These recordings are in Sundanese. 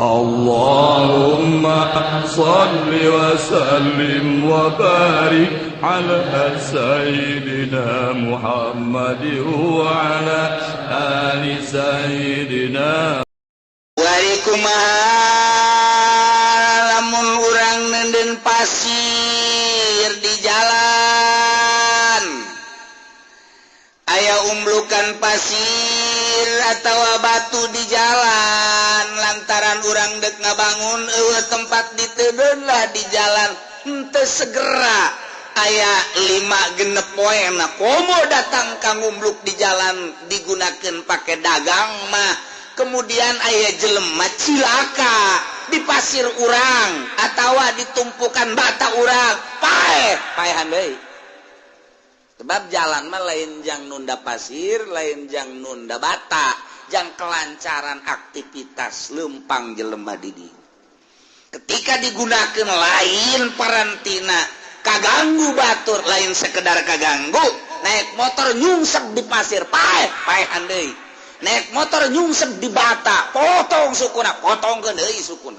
Allahumma salli wa sallim wa barik ala sayyidina Muhammad wa ala ali sayyidina. Kumaha lamun urang neundeun pasir di jalan, aya umblukan pasir atau batu di jalan, lantaran urang dek ngabangun, euweuh tempat diteundeun lah di jalan, henteu segera aya 5-6 poe na komo datang ka ngumbluk di jalan digunakan pakai dagang mah, kemudian aya jelema cilaka di pasir urang atau ditumpukan bata urang, paeh, paehan deui. Sebab jalan mah lain jang nunda pasir, lain jang nunda bata, jang kelancaran aktivitas lempang jelema di dieu. Ketika digunakan lain parantina, kaganggu batur, lain sekedar kaganggu, naik motor nyungsep di pasir, paeh, paehan deui. Naik motor nyungsep di bata, potong sukuna, potong deui sukuna.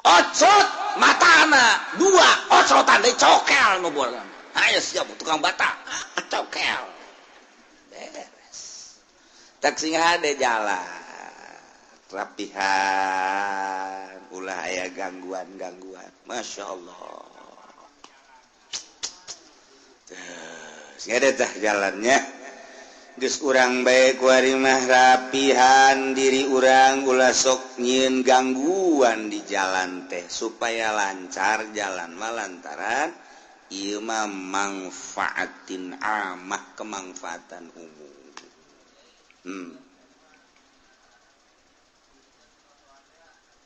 Ocot matana dua, ocotan deui, cokel nu bola. Ayo siap tukang bata, cokel. Beres. Tak sing hade jalan. Rapihan, ulah aya gangguan-gangguan. Masya Allah. Sing hade tah jalannya. Geus urang bae kuari mah rapihan diri urang, ulah sok nyieun gangguan di jalan teh supaya lancar jalan mah, lantaran ieu mah mangfaatin amah, kemanfaatan umum.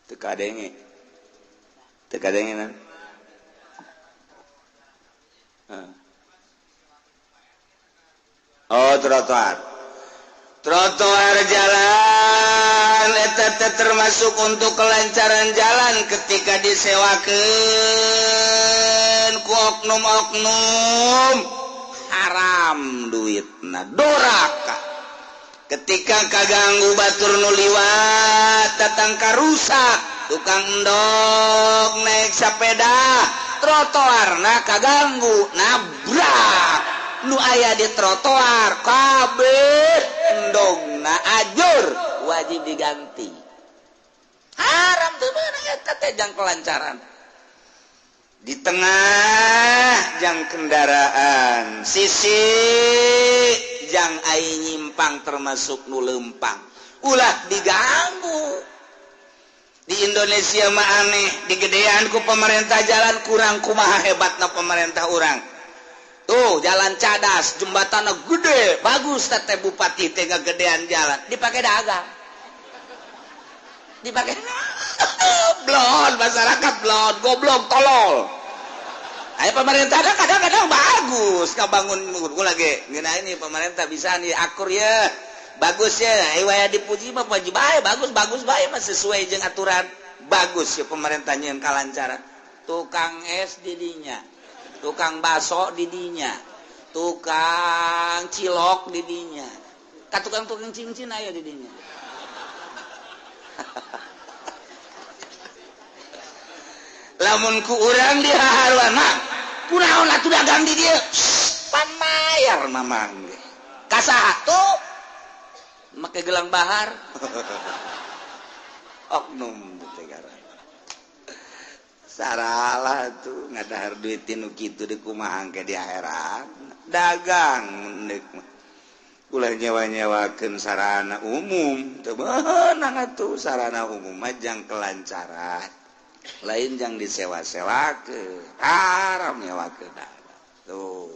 Teu kadenge. Teu kadenge na? Oh, trotoar. Trotoar jalan eta teh termasuk untuk kelancaran jalan ketika disewakeun ku oknum-oknum, haram duitna, doraka. Ketika kaganggu batur nu liwat, datang karusak, tukang endog naik sepeda, trotoarna kaganggu, nabrak nu aya di trotoar kabeh, endogna ajur, wajib diganti. Haram teu meunang eta teh, jang kelancaran di tengah jang kendaraan, sisi jang ai nyimpang, termasuk nu lempang ulah diganggu. Di Indonesia mah aneh, digedean ku pemerintah jalan, kurang kumaha hebatna pemerintah urang. Tuh jalan cadas, jembatan gede, bagus teh, bupati teh gedean jalan, dipakai dagang, dipakai blon, masyarakat blon, goblok, tolol. Ayo pemerintah ada kadang-kadang bagus ngabangun gua lagi ngena ini, pemerintah bisa nih akur ya, bagus ya, ayo waya dipuji mah puji bae, bagus bagus bae mah sesuai jeung aturan, bagus ya pemerintahnya yang kalancaran. Tukang es didinya, tukang baso didinya, tukang cilok didinya, ka tukang-tukang cincin aya didinya. Lamun ku urang dihaharuan mah kunaon atuh dagang di dieu, pan mayar mamang ge ka saha tuh make gelang bahar. Oknum teh saralah tuh ngadahar duit nu kitu di kumaha ke di akhirat. Dagang mendek mah ulah nyewa-nyewakeun sarana umum, teu meunang atuh. Sarana umum mah jang kelancaran, lain jang disewa-sewakeun, haram nyewakeun. Tuh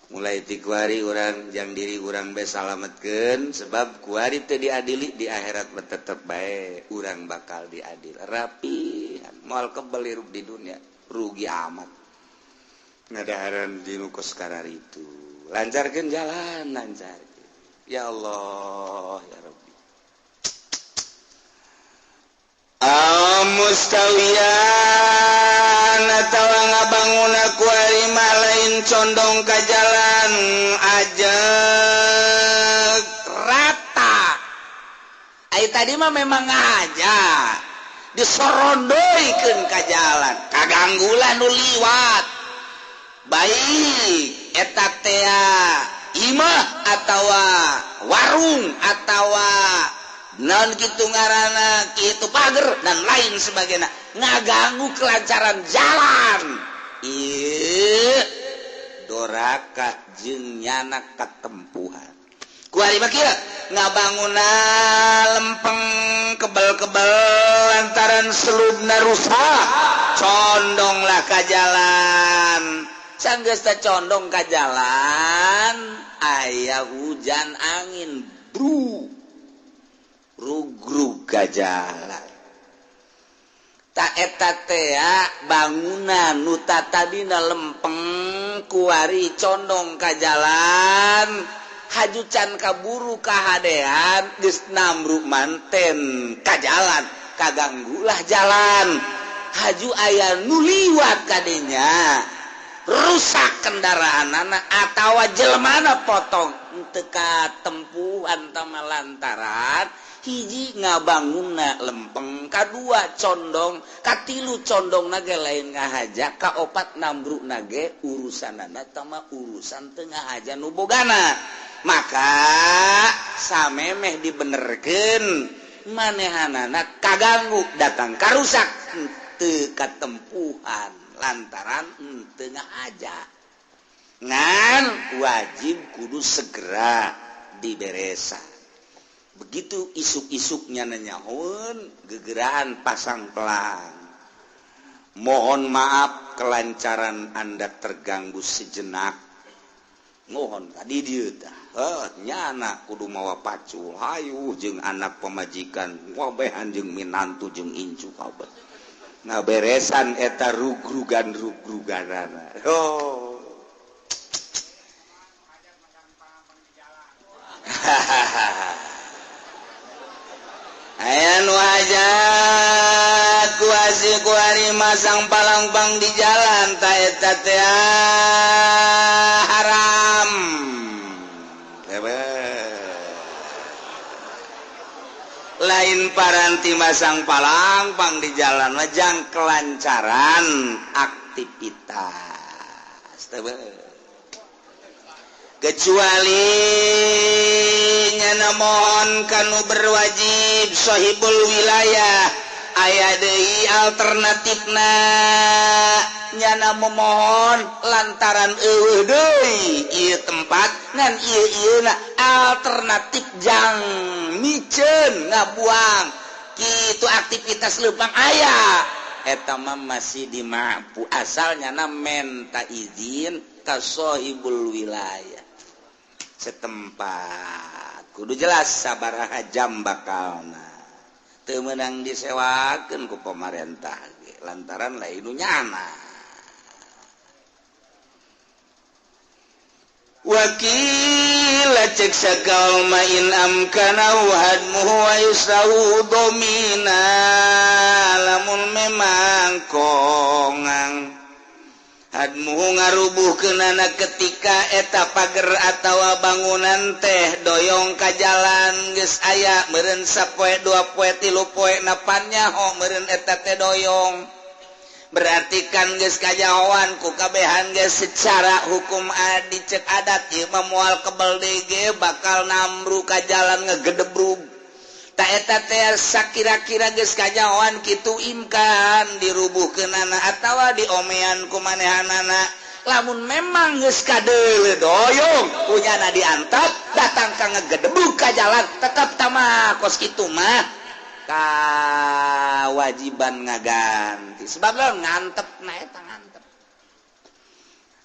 mulai ti kuari urang jang diri urang bae salametkeun, sebab kuari teu diadili di akhirat mah tetep bae urang bakal diadil. Rapihan moal kebel hirup di dunia, rugi amat ngadaharan di nu kos kararitu. Lancarkeun jalan, lancar ya Allah ya Rabbi. Mustawiyan atawa ngabangun kuari mah lain condong ka jalan aja rata. Ai tadi mah memang ngahaja disorondoikeun ka jalan kaganggulah nu liwat baik eta teh imah atawa warung atawa naon kitu ngaranna kitu pager dan lain sebagainya ngaganggu kelancaran jalan. Ieu doraka jeung nyana katempuhan. Kuari mah kieu ngabanguna lempeng kebel-kebel lantaran selubna rusak condonglah ka jalan. Sanggeus teh condong ka jalan aya hujan angin bru rugrug ka jalan. Ta eta teh bangunan nu tadina lempeng kuari condong ka jalan haju can kaburu kahadean geus namru manten ka jalan kaganggulah jalan haju aya nu liwat kadinya rusak kendaraanana atawa jelmana potong teu katempuhan tama lantaran hiji ngabangunna lempeng kadua condong katilu condong nage lain ngahaja kaopat nambruk nage urusanana tama urusan teu ngahaja nu bogana. Maka samemeh dibenerkeun manehanana kaganggu datang karusak teu katempuhan lantaran teu ngahaja ngan wajib kudu segera diberesan. Begitu isuk-isuknya nanyahun gegeraan pasang pelang. Mohon maaf kelancaran Anda terganggu sejenak. Mohon tadi dieu tah. Heuh nyana kudu mawa pacul hayu jeung anak pamajikan wabehan jeung minantu jeung incu kabeh. Ngaberesan eta rugrugan-rugruganana. Oh. Hahaha. Aya nu hajat kuasi kuari masang palangpang di jalan ta eta teh haram. Lain paranti masang palangpang di jalan lejang kelancaran aktivitas. Kecuali nyana mohon kanu berwajib sahibul wilayah aya deui alternatifna nyana memohon lantaran eueuh deui ieu tempat ngan ieu-ieuna alternatif jang miceun ngabuang kitu aktivitas leumpang aya eta mah masih dimampu asal nyana menta izin ka sahibul wilayah setempat. Kudu jelas sabaraha jam bakalna teu meunang disewakeun ku pamarentah ge lantaran lain nu nyana. Wakila cek sakaul ma in amkana hadmuhu wa yusrahu domina lamun memang kongang hadmuhu ngarubuhkeunana ketika eta pager atawa bangunan teh doyong ka jalan geus aya meureun sapoe dua poe tilu poe napan nyaho meureun eta teh doyong berarti kan geus kajahoan ku kabehan geus secara hukum dicek adat ieu mah moal kebel deui ge bakal namru ka jalan ngegedebrug ta eta teh sakira-kira geus kajahoan kitu imkan dirubuhkeunana atawa diomean ku manehanana lamun memang geus kadeuleu doyong punyana diantap datang ka ngegedebrug ka jalan tetep tamah kos kitu mah kewajiban ngaganti sebab lo ngantep nah eta ngantep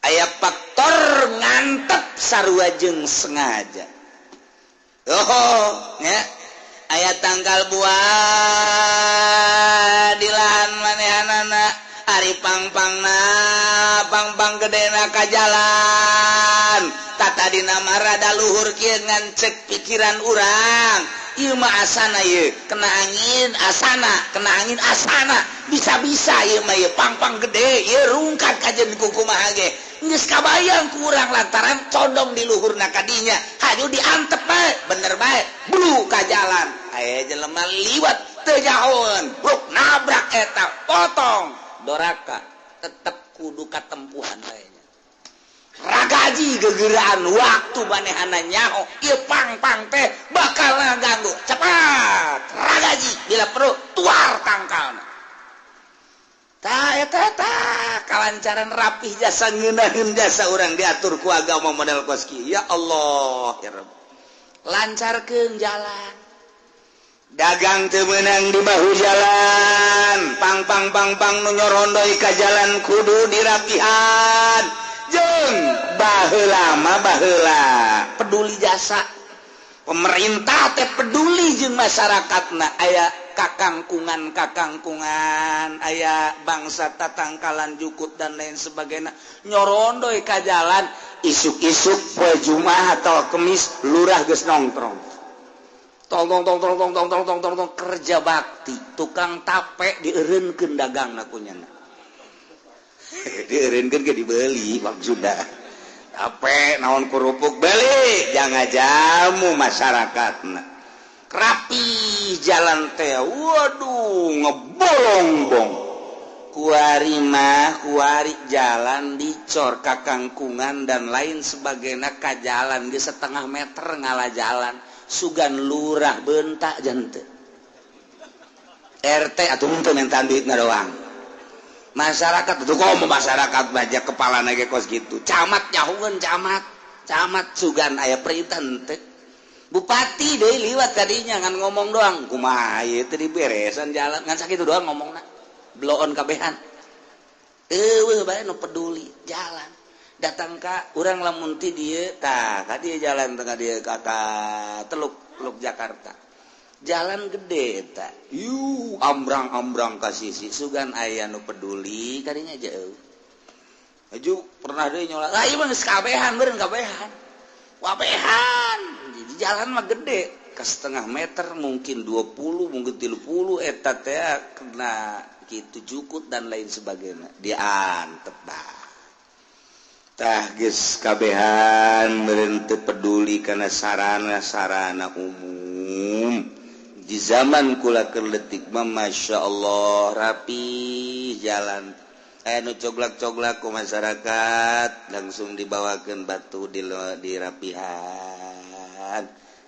aya faktor ngantep sarua jeung sengaja. Oh nya aya tangkal buah di lahan manehanana ari pangpangna pangpang gedena ka jalan tata dina mah rada luhur kieu ngan cek pikiran urang ieu mah asana ieu kena angin asana kena angin asana bisa-bisa ieu mah ieu pangpang gede ieu rungkat kajen kumaha ge geus kabayang ku urang lantaran condong di luhurna kadinya hayu diantep bae bener bae blu ka jalan Aya jelema liwat teu nyahoeun, bruk nabrak eta, potong doraka, tetep kudu katempuhan bae. Ragaji gegeraan waktu manehana nyaho ieu pang-pang teh bakal ngaganggu, cepat ragaji bila perlu tuar tangkalna. Tah eta tah kalancaran rapih jasa ngeunaheun jasa urang diatur ku agama model kos kieu. Ya Allah ya Rabb, lancarkeun jalan. Dagang teu meunang di bahu jalan, pang pang pang pang nu nyorondoi ka jalan kudu dirapihan. Jeung baheula mah baheula peduli jasa pemerintah teh peduli jeung masyarakatna, aya kakangkungan kakangkungan, aya bangsa tatangkalan jukut dan lain sebagainya nyorondoi ka jalan. Isuk-isuk poe Jumat atau Kemis lurah geus nongkrong tong tong tong tong tong tong tong tong tong tong kerja bakti, tukang tape dieureunkeun dagangna kunyana. Dieureunkeun ge dibeli maksudna. Tape naon kerupuk beli, jangan jamu masyarakatna. Rapi jalan teh, waduh ngebolongbong. Kuari mah kuari jalan dicor kakangkungan dan lain sebagainya ka jalan ge setengah meter ngala jalan. Sugan lurah bentak jante. RT atuh henteu mintaan duitna doang. Masyarakat itu kok masyarakat baca kepala nage kos gitu. Camat nyahueun camat, camat sugan aya perintah henteu. Bupati deui liwat tadinya ngan ngomong doang, kumaha ieu teh diberesan jalan ngan sakitu doang ngomongna. Bloon kabehan. Eueuh bae nu peduli jalan. Datang ka urang lamun ti dieu tah ka dieu jalan tengah dieu ka Teluk, Teluk Jakarta. Jalan gede eta. Yuh, ambrang-ambrang ka sisi sugan aya nu peduli kadinya jauh. Aju pernah deui nyolat. Ah ieu mah geus kabehan beureun kabehan. Wabehan. Jadi jalan mah gede, ka setengah meter mungkin 20, mungkin 30 eta teh kena kitu jukut dan lain sebagainya. Diantep bah. Tah geus kabehan meureun teu peduli kana sarana-sarana umum. Di zaman kula keur leutik mah Masya Allah rapi jalan. Anu coglak-coglak ku masyarakat langsung dibawakeun batu di dirapihan.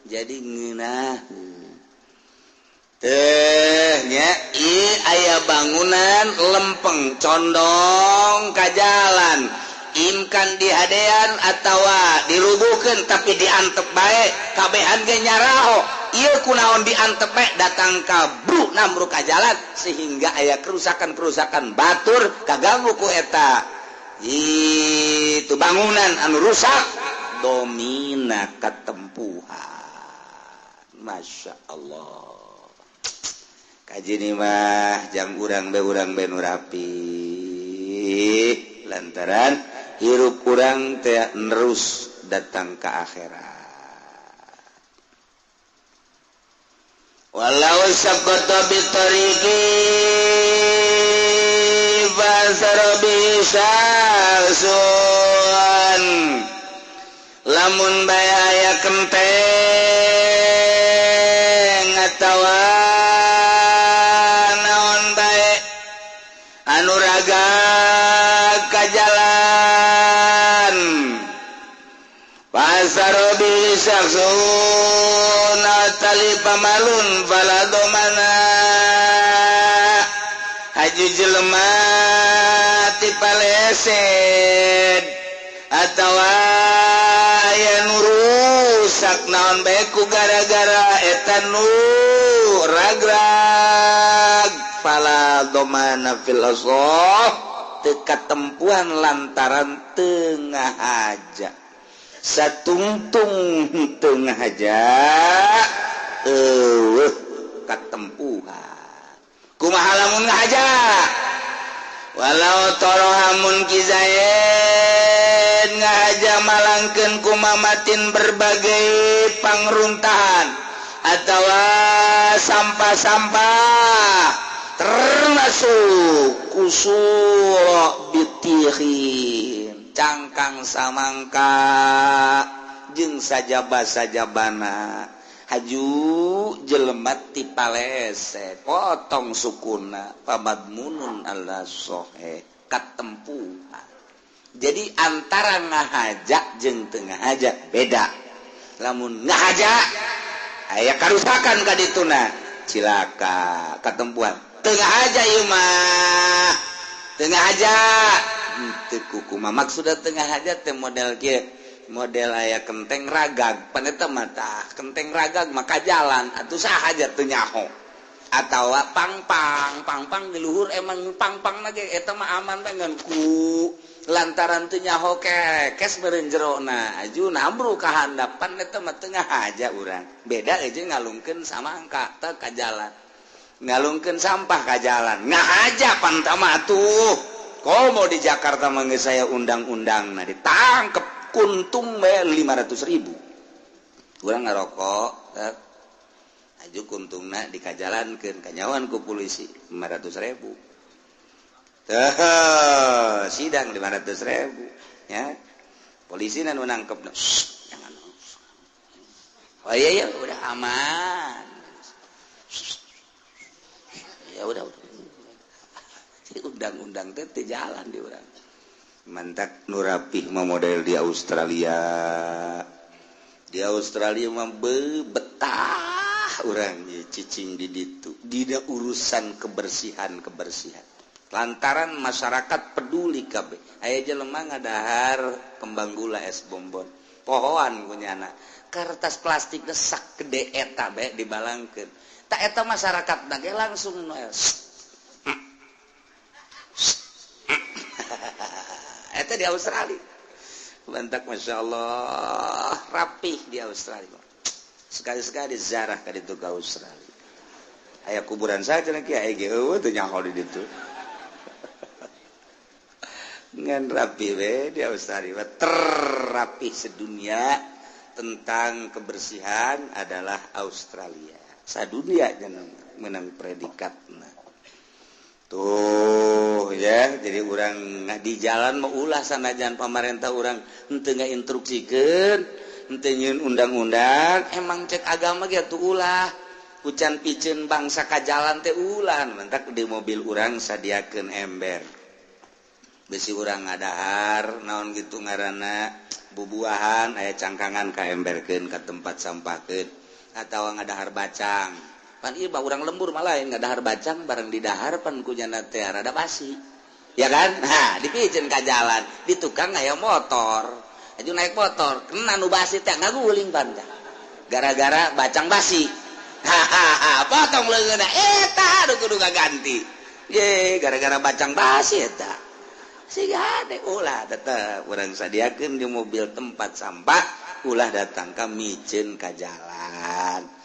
Jadi ngeunah. Teh nya ieu aya bangunan lempeng condong ka jalan. Imkan dihadean atawa dirubuhkeun tapi diantep bae kabehan ge nyaraho. Ieu kunaon diantep bae datang ka bru namru ka jalan sehingga aya kerusakan-kerusakan batur kaganggu ku eta. Itu bangunan anu rusak domina katempuhan. Masya Allah. Kaji mah jang urang be nu rapi lantaran hirup urang teh nerus datang ke akhirat. Walau sabata bi tariqi fasara bi syaksun, lamun bae aya kenteng atawa naon bae anu raga ka jalan Pasarobi syaksun tali pamalun faladomana haji jelema ti paleset atawa aya nu rusak naon bae ku gara-gara eta nu ragrag faladomana fil asah teu katempuhan lantaran tengah aja satungtung tengah aja eueuh katempuhan kumaha lamun ngahaja walau torohamun kizaid ngahaja malangkeun kumamatin berbagai pangruntahan atawa sampah-sampah termasuk kusura bitihin cangkang samangka jeung sajaba-sajabana Haju jelema ti palese potong sukuna pamadmunun ala sohe katempuhan. Jadi antara ngahaja jeung teu ngahaja beda. Lamun ngahaja aya karusakan ka dituna cilaka katempuhan. Teu ngahaja ieu mah teu ngahaja henteu kukumaha maksudna teu ngahaja teh model kieu model aya kenteng ragag paneta mata kenteng ragag maka jalan atuh sahaja teu nyaho atawa pangpang pangpang di luhur emang pangpang lagi eta mah aman bae ngan ku lantaran teu nyaho kekes meureun jerona aju nambru ka handapan eta mah teu ngahaja urang beda jeung ngalungkeun samangka teh ka jalan ngalungkeun sampah ka jalan ngahaja pan tah mah atuh komo di Jakarta mah geus saya undang-undang nah ditangkep kuntung bae 500.000 urang ngarokok aju kuntungna dikajalankeun kanyawan ku polisi 500.000 teh sidang 500.000 ya polisi nu nangkep jangan oh iya iya udah aman ya udah undang-undang teh teu jalan di urang mantak nu rapih mah model di Australia. Di Australia mah betah urang cicing di ditu dina urusan kebersihan-kebersihan. Lantaran masyarakat peduli kabeh. Aya jelema ngadahar kembang gula es bonbon. Pohoan kunyana. Kertas plastik sak gede eta bae dibalangkeun. Ta eta masyarakat ge langsung noel. Eta di Australia. Bantak Masya Allah rapih di Australia. Sekali-sekali zarah ka ditu ka Australia. Aya kuburan saja lagi aya ge eueuh teu nyaho di ditu. Ngan rapi we di Australia terrapi sedunia tentang kebersihan adalah Australia. Sadunia menang predikatna. Tuh ya, jadi urang di jalan mau ulah sanajan pamarentah urang henteu ngainstruksikeun, henteu nyieun undang-undang, emang cek agama ge atuh ulah. Kucan piceun bangsa ka jalan teh ulah, mantak di mobil urang sadiakeun ember. Besi urang ngadahar naon gitu ngaranna bubuahan aya cangkangan ka emberkeun ka tempat sampahkeun atawa ngadahar bacang. Pan ieu bah urang lembur malah ngadahar bacang bareng didahar pan kunyana teh rada basi. Ya kan? Nah, dipiceun ka jalan, di tukang aya motor. Aju naik motor, kena nu basi teh ngaguling pan. Gara-gara bacang basi. Hahaha, potong leungeunna eta anu kudu kaganti. Ye, gara-gara bacang basi eta. Siga deh ulah tetep urang sadiakeun di mobil tempat sampah ulah datang ka miceun ka jalan.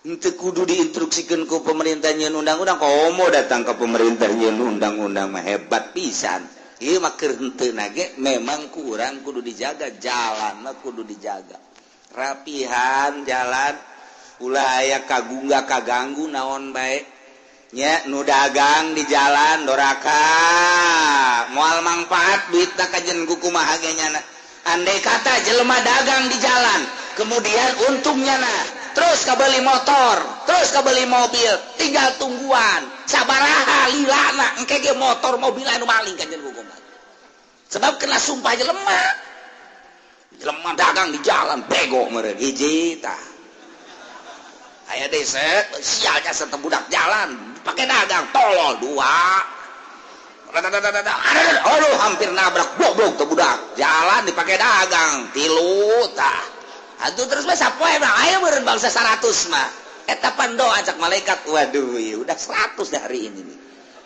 Henteu kudu diinstruksikeun ku pemerintah nyieun undang-undang komo datang ka pemerintah nyieun undang-undang mah hebat pisan. Ieu mah keur henteu ge memang ku urang kudu dijaga jalan mah kudu dijaga. Rapihan jalan ulah aya kagungga kaganggu naon bae. Nya nu dagang di jalan doraka moal mangfaat duitna kajen ku kumaha ge nyana. Andai kata jelema dagang di jalan kemudian untungnya na terus kabeli motor terus kabeli mobil tinggal tungguan sabaraha lilana engke ge motor mobil anu maling kajen ku kumaha sebab kena sumpah jelema jelema dagang di jalan bego meureun hiji tah aya desa sialnya satu budak jalan pakai dagang tolol dua aduh hampir nabrak goblok tuh budak jalan dipakai dagang tilu tah atuh terus mah sapoe mah aya meureun bangsa 100 mah eta pan doa cak malaikat waduh ya udah 100 deh hari ini nih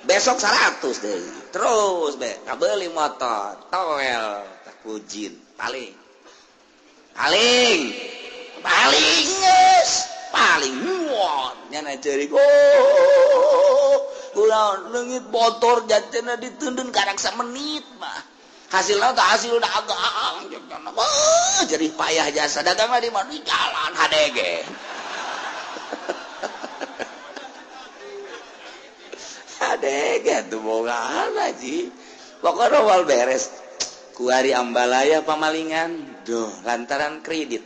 besok 100 deh terus be kabeli motor toel tak kujin paling paling paling geus paling muat nyana ceurik oh ulah leungit motor jatena ditundun karak samenit mah hasilna teh hasil dagang jadi payah jasa dagang di mana di jalan HDG HDG tuh boga haji pokoknya awal beres kuari ambalaya pamalingan duh lantaran kredit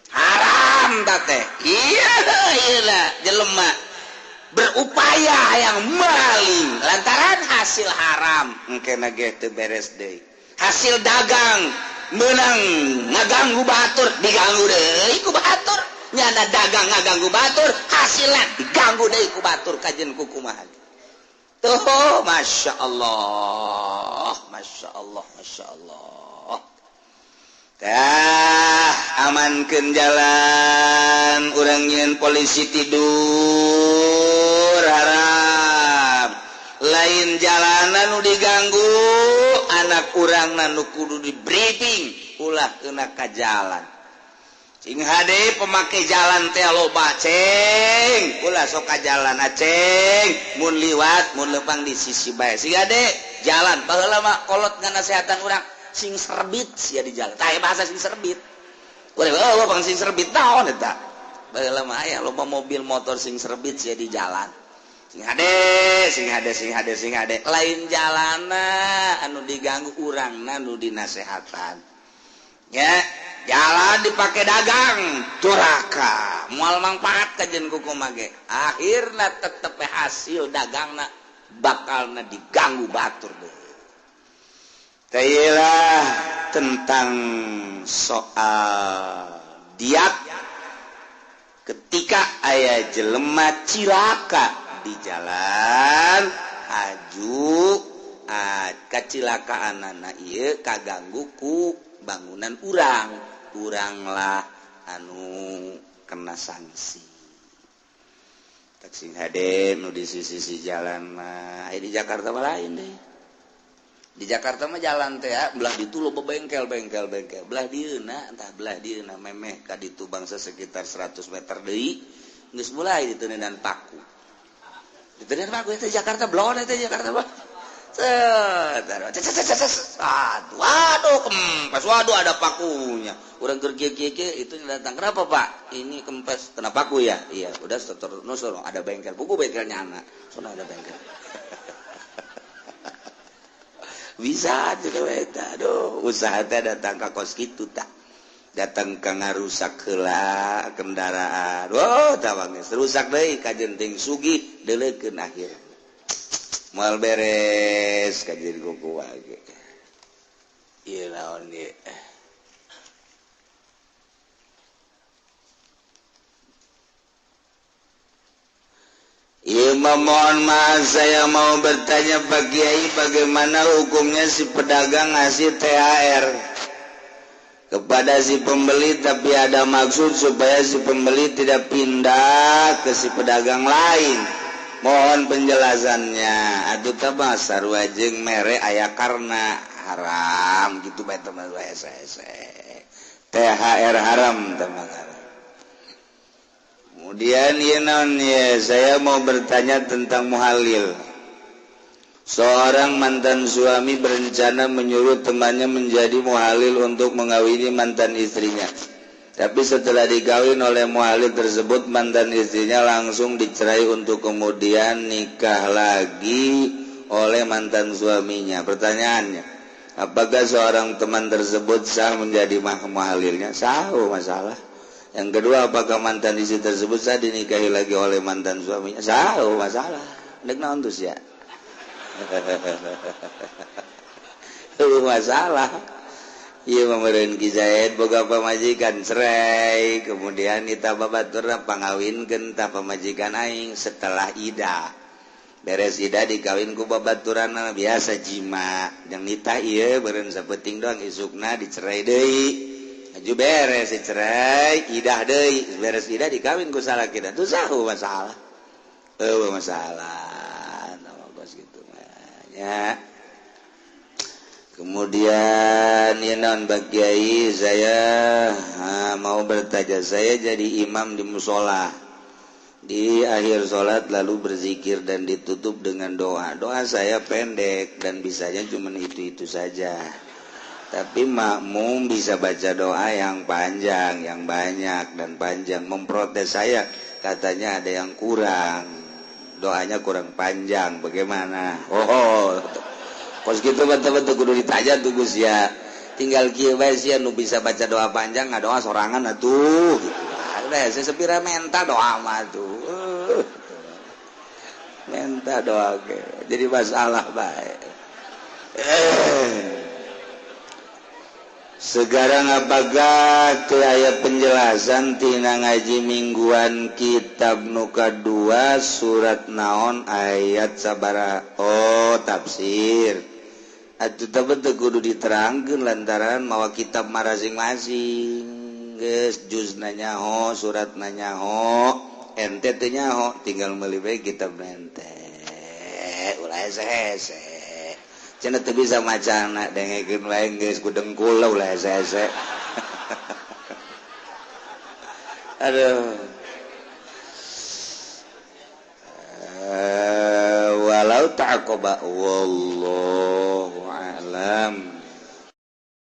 haram haram teh. Iya iya jelema berupaya yang maling lantaran hasil haram engkena ge teu beres deui. Hasil dagang menang ngaganggu batur diganggu deui ku batur. Nyana dagang ngaganggu batur hasilna diganggu deui ku batur kajen ku kumaha. Tuh Masya Allah, Masya Allah, Masya Allah. Tah amankeun jalan urang nyieun polisi tidur haram. Lain jalanan nu diganggu anak urang nu kudu di briefing ulah kena ka jalan. Cing hade pemakai jalan teh loba ceng ulah sok ka jalan aceng mun liwat mun lempang di sisi bae. Sing hade jalan baheula mah kolot nganasehatan urang sing serbit sia di jalan. Tah bahasa sing serbit. Urang eueuh bang sing serbit naon eta? Baheula mah aya loba mobil motor sing serbit sia di jalan. Sing hade, sing hade, sing hade, sing hade. Lain jalana anu diganggu urangna nu dinasehatan. Ya, jalan dipakai dagang duraka, moal mangpaat kajen kumaha ge. Akhirna tetep hasil dagangna bakalna diganggu batur deui. Tailah tentang soal diat ketika aya jelema cilaka di jalan aju kacilakaanana ieu kaganggu ku bangunan urang, uranglah anu kena sanksi. Tak sing hade nu di sisi-sisi jalan mah di Jakarta mah lain deh. Di Jakarta mah jalan teh ya, belah ditu loba bengkel bengkel bengkel, belah dieuna entah belah dieuna memeh ka ditu bangsa sekitar 100 meter deui geus mulai diteuneunan paku. Diteuneunan paku teh Jakarta blon teh Jakarta mah. Aduh, waduh kempes, waduh ada pakunya. Urang keur kieu-kieu itu datang, kenapa Pak? Ini kempes kena paku ya? Iya, udah terus ada bengkel, buku bengkelnya anak. Sono ada bengkel. Bisa juga eta, aduh, usaha teh datang ka kos kitu tah. Datang ka ngarusak heula kendaraan. Wah, tawang geus rusak deui kajenting sugih deuleukeun akhir. Moal beres kajen kuku wae. Ieu naon ieu? Iya, mohon maaf saya mau bertanya Pak Kiai, bagaimana hukumnya si pedagang ngasih THR kepada si pembeli tapi ada maksud supaya si pembeli tidak pindah ke si pedagang lain. Mohon penjelasannya. Aduh tabah sarua jeung mere aya karena haram gitu bae teman saya. THR haram teman. Kemudian ya non ya, saya mau bertanya tentang muhalil. Seorang mantan suami berencana menyuruh temannya menjadi muhalil untuk mengawini mantan istrinya. Tapi setelah dikawin oleh muhalil tersebut, mantan istrinya langsung dicerai untuk kemudian nikah lagi oleh mantan suaminya. Pertanyaannya, apakah seorang teman tersebut sah menjadi muhalilnya? Sah, masalah. Yang kedua, apakah mantan istri tersebut sah dinikahi lagi oleh mantan suaminya? Sah, masalah. Dek naon tuh sia? Masalah. Ieu meureun Ki Zaid boga pamajikan cerai, kemudian kita babaturna pangawinkeun ta pamajikan aing setelah idah. Beres idah dikawin ku babaturanna biasa jima. Jeung nitah ieu beureun sapenting doang isukna dicerai deui. Aju beres dicerai, idah deui, beres idah dikawin ku salakina. Tuh sahu masalah. Eueuh masalah. Nah, kos kitu mah nya. Kemudian ya non Pak Kiai, saya mau bertanya, saya jadi imam di musola. Di akhir sholat lalu berzikir dan ditutup dengan doa. Doa saya pendek dan bisanya cuma itu-itu saja. Tapi makmum bisa baca doa yang panjang, yang banyak dan panjang. Memprotes saya, katanya ada yang kurang. Doanya kurang panjang, bagaimana? Oh, kos gitu betul-betul kudu ditanya tuh Gus ya. Tinggal kieu bae sia nu bisa baca doa panjang ngadoa sorangan atuh gitu. Ulah hese sepira menta doa mah tuh. Menta doa ge jadi masalah bae. Segara ngabaga teu aya penjelasan tina ngaji mingguan kitab nu kadua surat naon ayat sabaraha. Oh tafsir atuh teu kudu diterangkeun lantaran mawa kitab masing-masing geus juzna nyaho suratna nyaho ente teu nyaho tinggal meuli bae kitab ente ulah hese-hese cenah teu bisa macana dengekeun wae geus ku dengkul ulah hese-hese. Aduh walau ta'aqaba wallahu a'lam.